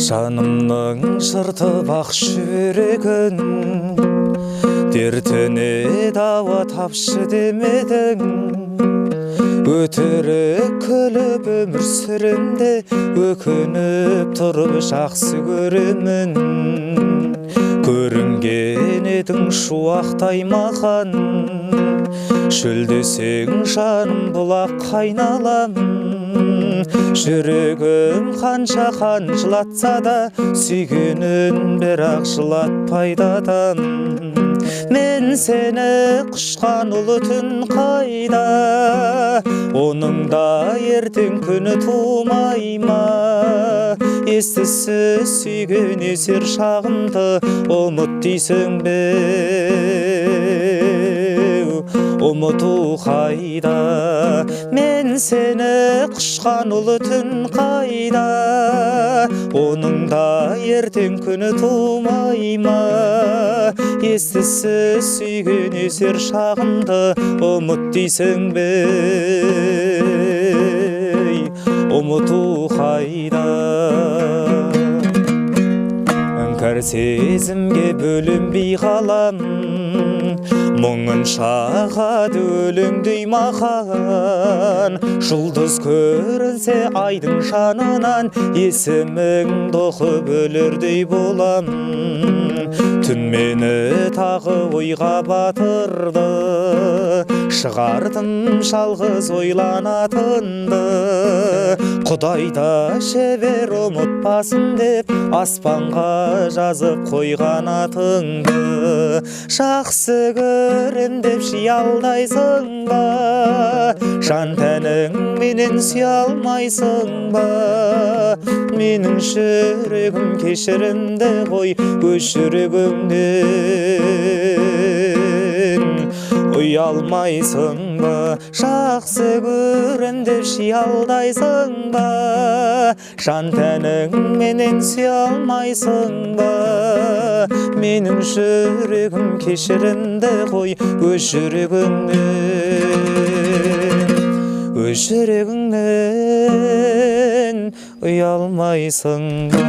Жанымның жыртып ақ жүрегін, дертіне дауа тапшы демедің. Өтірік күліп өмір сүремде, өкініп тұрып жақсы көремін. Көрінген едің шуақтай маған, шөлдесең жаным бұлақ айналам. Жүрегім қанша қан жылатса да, сүйгенін бірақ жылатпайды адам. Мен сені құшқан ұлы түн қайда, оның да ертең күні тумай ма? Естісіз сүйген есер шағымды ұмыт дейсің бе? Ұмыту қайда? Мен сені құшқан ұлы түн қайда, оның да ертең күні тумай ма? Естісіз сүйген есер шағымды ұмыт дейсің бе? Ұмыту қайда? Іңкәр сезімге бөлінбей қалам, мұңын шағады өлеңдей маған. Жұлдыз көрінсе айдың жанынан, есіміңді оқып өлердей болам. Түн мені тағы ойға батырды, шығардым жалғыз ойланатынды. Құдай да шебер ұмытпасын деп, аспанға жазып қойған атыңды. Жақсы көрем деп жи алдайсың ба, жан тәніңменен сүйе алмайсың ба? Менің жүрегім кешірімді ғой, өз жүрегіңнен ұялмайсың ба? Жақсы көрем деп жи алдайсың ба, жан тәніңменен сүйе алмайсың ба? Менің жүрегім кешірімді ғой, өз жүрегіңнен, өз жүрегіңнен ұялмайсың ба?